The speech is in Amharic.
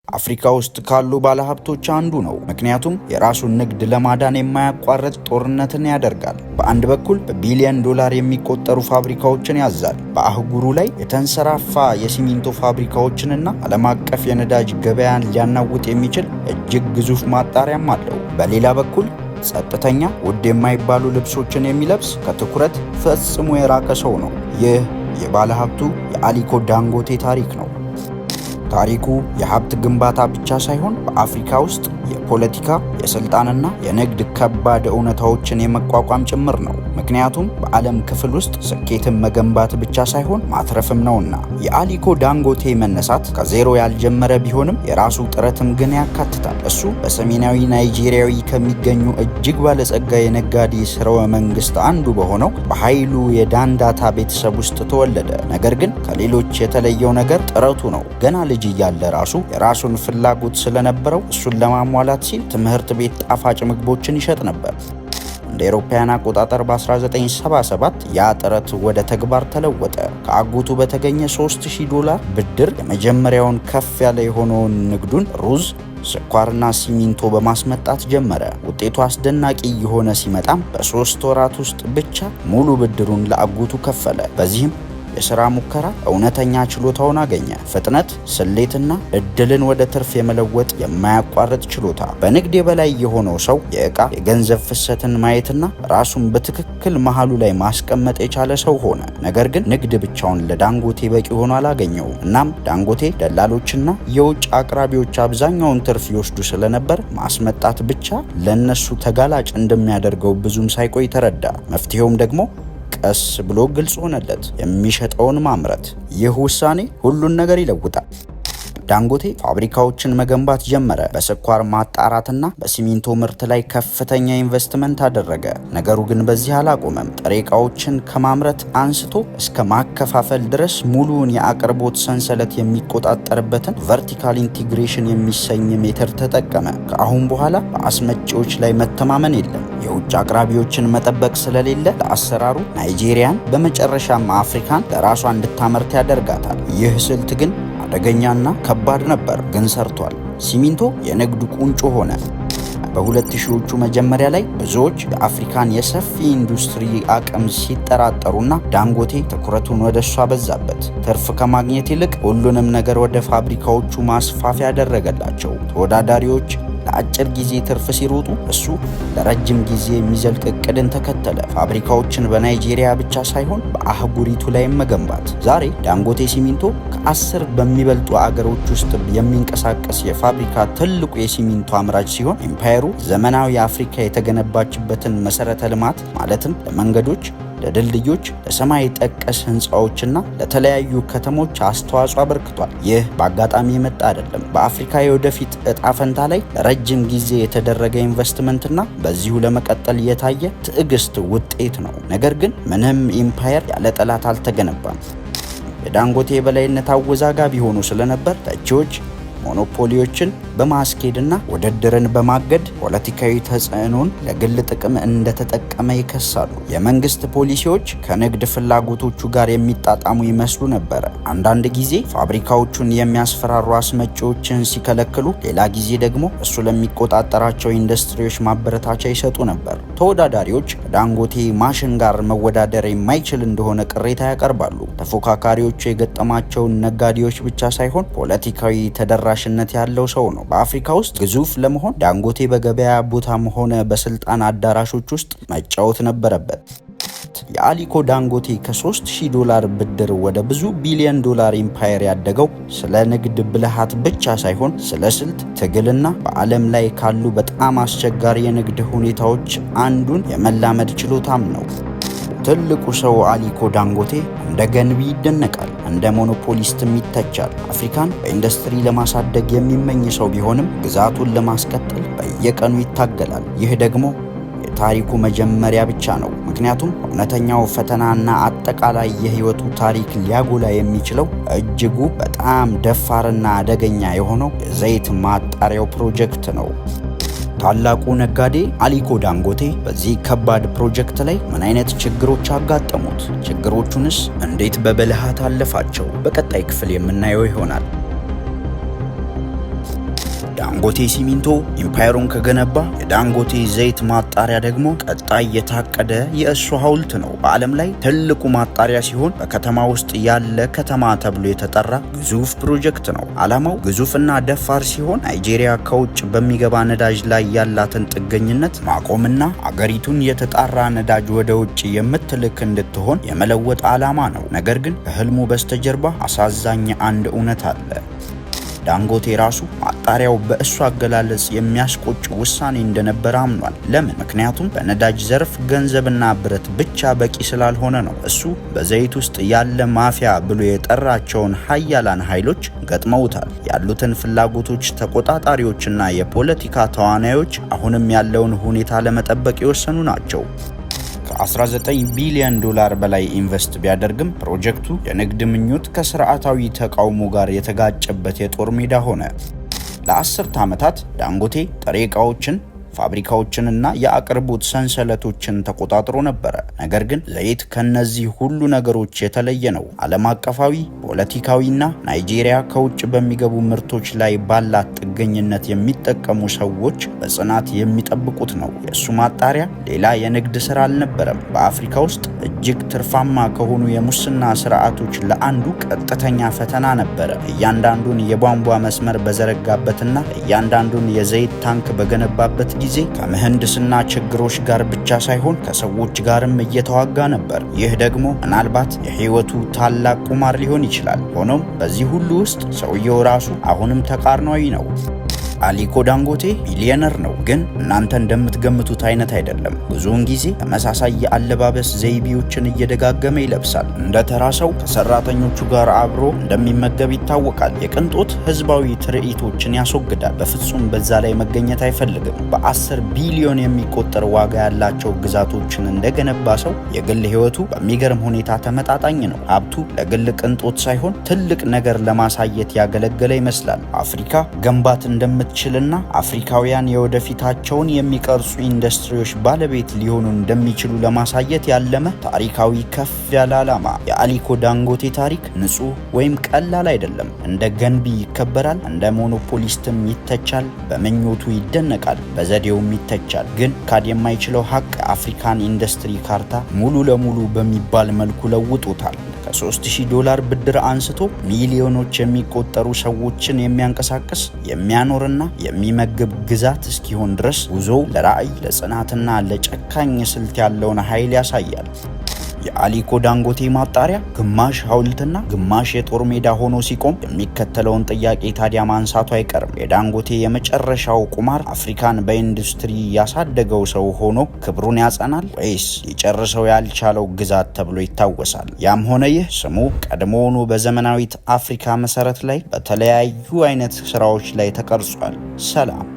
አፍሪካ ውስጥ ካሉ ባለሀብቶች አንዱ ነው። ምክንያቱም የራሱን ንግድ ለማዳን የማያቋርጥ ጦርነትን ያደርጋል። በአንድ በኩል በቢሊዮን ዶላር የሚቆጠሩ ፋብሪካዎችን ያዛል። በአህጉሩ ላይ የተንሰራፋ የሲሚንቶ ፋብሪካዎችንና ዓለም አቀፍ የነዳጅ ገበያን ሊያናውጥ የሚችል እጅግ ግዙፍ ማጣሪያም አለው። በሌላ በኩል ጸጥተኛ፣ ውድ የማይባሉ ልብሶችን የሚለብስ፣ ከትኩረት ፈጽሞ የራቀ ሰው ነው። ይህ የባለሀብቱ የአሊኮ ዳንጎቴ ታሪክ ነው። ታሪኩ የሀብት ግንባታ ብቻ ሳይሆን በአፍሪካ ውስጥ የፖለቲካ፣ የስልጣንና የንግድ ከባድ እውነታዎችን የመቋቋም ጭምር ነው። ምክንያቱም በዓለም ክፍል ውስጥ ስኬትን መገንባት ብቻ ሳይሆን ማትረፍም ነውና። የአሊኮ ዳንጎቴ መነሳት ከዜሮ ያልጀመረ ቢሆንም የራሱ ጥረትም ግን ያካትታል። እሱ በሰሜናዊ ናይጄሪያዊ ከሚገኙ እጅግ ባለጸጋ የነጋዴ ስርወ መንግስት አንዱ በሆነው በኃይሉ የዳንዳታ ቤተሰብ ውስጥ ተወለደ። ነገር ግን ከሌሎች የተለየው ነገር ጥረቱ ነው። ገና ልጅ እያለ ራሱ የራሱን ፍላጎት ስለነበረው እሱን ለማሟላት ሲል ትምህርት ቤት ጣፋጭ ምግቦችን ይሸጥ ነበር። እንደ አውሮፓውያን አቆጣጠር በ1977 ያ ጥረት ወደ ተግባር ተለወጠ። ከአጎቱ በተገኘ 3000 ዶላር ብድር የመጀመሪያውን ከፍ ያለ የሆነውን ንግዱን ሩዝ፣ ስኳርና ሲሚንቶ በማስመጣት ጀመረ። ውጤቱ አስደናቂ የሆነ ሲመጣም በ3 ወራት ውስጥ ብቻ ሙሉ ብድሩን ለአጎቱ ከፈለ። በዚህም የሥራ ሙከራ እውነተኛ ችሎታውን አገኘ። ፍጥነት፣ ስሌትና እድልን ወደ ትርፍ የመለወጥ የማያቋርጥ ችሎታ። በንግድ የበላይ የሆነው ሰው የዕቃ የገንዘብ ፍሰትን ማየትና ራሱን በትክክል መሃሉ ላይ ማስቀመጥ የቻለ ሰው ሆነ። ነገር ግን ንግድ ብቻውን ለዳንጎቴ በቂ ሆኖ አላገኘውም። እናም ዳንጎቴ ደላሎችና የውጭ አቅራቢዎች አብዛኛውን ትርፍ ይወስዱ ስለነበር ማስመጣት ብቻ ለነሱ ተጋላጭ እንደሚያደርገው ብዙም ሳይቆይ ተረዳ። መፍትሄውም ደግሞ ቀስ ብሎ ግልጽ ሆነለት፣ የሚሸጠውን ማምረት። ይህ ውሳኔ ሁሉን ነገር ይለውጣል። ዳንጎቴ ፋብሪካዎችን መገንባት ጀመረ። በስኳር ማጣራትና በሲሚንቶ ምርት ላይ ከፍተኛ ኢንቨስትመንት አደረገ። ነገሩ ግን በዚህ አላቆመም። ጥሬ ዕቃዎችን ከማምረት አንስቶ እስከ ማከፋፈል ድረስ ሙሉውን የአቅርቦት ሰንሰለት የሚቆጣጠርበትን vertical integration የሚሰኝ method ተጠቀመ። ከአሁን በኋላ በአስመጪዎች ላይ መተማመን የለም። የውጭ አቅራቢዎችን መጠበቅ ስለሌለ ለአሰራሩ ናይጄሪያን በመጨረሻም አፍሪካን ለራሷ እንድታመርት ያደርጋታል። ይህ ስልት ግን አደገኛና ከባድ ነበር፣ ግን ሰርቷል። ሲሚንቶ የንግዱ ቁንጮ ሆነ። በሁለት ሺዎቹ መጀመሪያ ላይ ብዙዎች የአፍሪካን የሰፊ ኢንዱስትሪ አቅም ሲጠራጠሩና ዳንጎቴ ትኩረቱን ወደ እሷ በዛበት። ትርፍ ከማግኘት ይልቅ ሁሉንም ነገር ወደ ፋብሪካዎቹ ማስፋፊያ ያደረገላቸው። ተወዳዳሪዎች ለአጭር ጊዜ ትርፍ ሲሮጡ እሱ ለረጅም ጊዜ የሚዘልቅ እቅድን ተከተለ። ፋብሪካዎችን በናይጄሪያ ብቻ ሳይሆን በአህጉሪቱ ላይ መገንባት። ዛሬ ዳንጎቴ ሲሚንቶ ከ10 በሚበልጡ አገሮች ውስጥ የሚንቀሳቀስ የፋብሪካ ትልቁ የሲሚንቶ አምራች ሲሆን ኢምፓየሩ ዘመናዊ አፍሪካ የተገነባችበትን መሰረተ ልማት ማለትም ለመንገዶች፣ ለድልድዮች፣ ለሰማይ ጠቀስ ህንፃዎችና ለተለያዩ ከተሞች አስተዋጽኦ አበርክቷል። ይህ በአጋጣሚ የመጣ አይደለም። በአፍሪካ የወደፊት እጣ ፈንታ ላይ ለረጅም ጊዜ የተደረገ ኢንቨስትመንትና በዚሁ ለመቀጠል የታየ ትዕግስት ውጤት ነው። ነገር ግን ምንም ኢምፓየር ያለ ጠላት አልተገነባም። የዳንጎቴ የበላይነት አወዛጋቢ ሆኖ ስለነበር ተቺዎች ሞኖፖሊዎችን በማስኬድና ውድድርን በማገድ ፖለቲካዊ ተጽዕኖን ለግል ጥቅም እንደተጠቀመ ይከሳሉ። የመንግስት ፖሊሲዎች ከንግድ ፍላጎቶቹ ጋር የሚጣጣሙ ይመስሉ ነበረ። አንዳንድ ጊዜ ፋብሪካዎቹን የሚያስፈራሩ አስመጪዎችን ሲከለክሉ፣ ሌላ ጊዜ ደግሞ እሱ ለሚቆጣጠራቸው ኢንዱስትሪዎች ማበረታቻ ይሰጡ ነበር። ተወዳዳሪዎች ከዳንጎቴ ማሽን ጋር መወዳደር የማይችል እንደሆነ ቅሬታ ያቀርባሉ። ተፎካካሪዎቹ የገጠማቸውን ነጋዴዎች ብቻ ሳይሆን ፖለቲካዊ ተደራሽነት ያለው ሰው ነው። በአፍሪካ ውስጥ ግዙፍ ለመሆን ዳንጎቴ በገበያ ቦታም ሆነ በስልጣን አዳራሾች ውስጥ መጫወት ነበረበት። የአሊኮ ዳንጎቴ ከ3000 ዶላር ብድር ወደ ብዙ ቢሊዮን ዶላር ኢምፓየር ያደገው ስለ ንግድ ብልሃት ብቻ ሳይሆን ስለ ስልት፣ ትግልና በዓለም ላይ ካሉ በጣም አስቸጋሪ የንግድ ሁኔታዎች አንዱን የመላመድ ችሎታም ነው። ትልቁ ሰው አሊኮ ዳንጎቴ እንደ ገንቢ ይደነቃል፣ እንደ monopolist ም ይተቻል። አፍሪካን በኢንዱስትሪ ለማሳደግ የሚመኝ ሰው ቢሆንም ግዛቱን ለማስቀጠል በየቀኑ ይታገላል። ይህ ደግሞ የታሪኩ መጀመሪያ ብቻ ነው። ምክንያቱም እውነተኛው ፈተናና አጠቃላይ የህይወቱ ታሪክ ሊያጎላ የሚችለው እጅጉ በጣም ደፋርና አደገኛ የሆነው የዘይት ማጣሪያው ፕሮጀክት ነው። ታላቁ ነጋዴ አሊኮ ዳንጎቴ በዚህ ከባድ ፕሮጀክት ላይ ምን አይነት ችግሮች አጋጠሙት? ችግሮቹንስ እንዴት በብልሃት አለፋቸው? በቀጣይ ክፍል የምናየው ይሆናል። ዳንጎቴ ሲሚንቶ ኢምፓየሩን ከገነባ የዳንጎቴ ዘይት ማጣሪያ ደግሞ ቀጣይ የታቀደ የእሱ ሐውልት ነው። በዓለም ላይ ትልቁ ማጣሪያ ሲሆን በከተማ ውስጥ ያለ ከተማ ተብሎ የተጠራ ግዙፍ ፕሮጀክት ነው። ዓላማው ግዙፍና ደፋር ሲሆን ናይጄሪያ ከውጭ በሚገባ ነዳጅ ላይ ያላትን ጥገኝነት ማቆምና አገሪቱን የተጣራ ነዳጅ ወደ ውጭ የምትልክ እንድትሆን የመለወጥ ዓላማ ነው። ነገር ግን ከህልሙ በስተጀርባ አሳዛኝ አንድ እውነት አለ። ዳንጎቴ ራሱ ማጣሪያው በእሱ አገላለጽ የሚያስቆጭ ውሳኔ እንደነበረ አምኗል። ለምን? ምክንያቱም በነዳጅ ዘርፍ ገንዘብና ብረት ብቻ በቂ ስላልሆነ ነው። እሱ በዘይት ውስጥ ያለ ማፊያ ብሎ የጠራቸውን ሀያላን ኃይሎች ገጥመውታል። ያሉትን ፍላጎቶች ተቆጣጣሪዎችና የፖለቲካ ተዋናዮች አሁንም ያለውን ሁኔታ ለመጠበቅ የወሰኑ ናቸው። ከ19 ቢሊዮን ዶላር በላይ ኢንቨስት ቢያደርግም ፕሮጀክቱ የንግድ ምኞት ከስርዓታዊ ተቃውሞ ጋር የተጋጨበት የጦር ሜዳ ሆነ። ለአስርተ ዓመታት ዳንጎቴ ጥሬ ዕቃዎችን፣ ፋብሪካዎችንና የአቅርቦት ሰንሰለቶችን ተቆጣጥሮ ነበረ። ነገር ግን ዘይት ከነዚህ ሁሉ ነገሮች የተለየ ነው። ዓለም አቀፋዊ፣ ፖለቲካዊና ናይጄሪያ ከውጭ በሚገቡ ምርቶች ላይ ባላት ጥገኝነት የሚጠቀሙ ሰዎች በጽናት የሚጠብቁት ነው። የእሱ ማጣሪያ ሌላ የንግድ ስራ አልነበረም። በአፍሪካ ውስጥ እጅግ ትርፋማ ከሆኑ የሙስና ስርዓቶች ለአንዱ ቀጥተኛ ፈተና ነበረ። እያንዳንዱን የቧንቧ መስመር በዘረጋበትና እያንዳንዱን የዘይት ታንክ በገነባበት ጊዜ ከምህንድስና ችግሮች ጋር ብቻ ሳይሆን ከሰዎች ጋርም እየተዋጋ ነበር። ይህ ደግሞ ምናልባት የህይወቱ ታላቅ ቁማር ሊሆን ይችላል። ሆኖም በዚህ ሁሉ ውስጥ ሰውየው ራሱ አሁንም ተቃርኗዊ ነው። አሊኮ ዳንጎቴ ቢሊየነር ነው፣ ግን እናንተ እንደምትገምቱት አይነት አይደለም። ብዙውን ጊዜ ተመሳሳይ የአለባበስ ዘይቤዎችን እየደጋገመ ይለብሳል። እንደ ተራ ሰው ከሰራተኞቹ ጋር አብሮ እንደሚመገብ ይታወቃል። የቅንጦት ህዝባዊ ትርኢቶችን ያስወግዳል። በፍጹም በዛ ላይ መገኘት አይፈልግም። በ10 ቢሊዮን የሚቆጠር ዋጋ ያላቸው ግዛቶችን እንደገነባ ሰው የግል ህይወቱ በሚገርም ሁኔታ ተመጣጣኝ ነው። ሀብቱ ለግል ቅንጦት ሳይሆን ትልቅ ነገር ለማሳየት ያገለገለ ይመስላል። አፍሪካ መገንባት እንደምትችልና አፍሪካውያን የወደፊታቸውን የሚቀርጹ ኢንዱስትሪዎች ባለቤት ሊሆኑ እንደሚችሉ ለማሳየት ያለመ ታሪካዊ ከፍ ያለ ዓላማ። የአሊኮ ዳንጎቴ ታሪክ ንጹህ ወይም ቀላል አይደለም። እንደ ገንቢ ይከበራል፣ እንደ monopolist ም ይተቻል፣ በምኞቱ ይደነቃል፣ በዘዴውም ይተቻል። ግን ሊካድ የማይችለው ሀቅ የአፍሪካን ኢንዱስትሪ ካርታ ሙሉ ለሙሉ በሚባል መልኩ ለውጦታል። ከ3000 ዶላር ብድር አንስቶ ሚሊዮኖች የሚቆጠሩ ሰዎችን የሚያንቀሳቅስ፣ የሚያኖርና የሚመግብ ግዛት እስኪሆን ድረስ ጉዞው ለራዕይ፣ ለጽናትና ለጨካኝ ስልት ያለውን ኃይል ያሳያል። የአሊኮ ዳንጎቴ ማጣሪያ ግማሽ ሐውልትና ግማሽ የጦር ሜዳ ሆኖ ሲቆም የሚከተለውን ጥያቄ ታዲያ ማንሳቱ አይቀርም። የዳንጎቴ የመጨረሻው ቁማር አፍሪካን በኢንዱስትሪ ያሳደገው ሰው ሆኖ ክብሩን ያጸናል ወይስ ሊጨርሰው ያልቻለው ግዛት ተብሎ ይታወሳል? ያም ሆነ ይህ ስሙ ቀድሞውኑ በዘመናዊት አፍሪካ መሰረት ላይ በተለያዩ አይነት ስራዎች ላይ ተቀርጿል። ሰላም።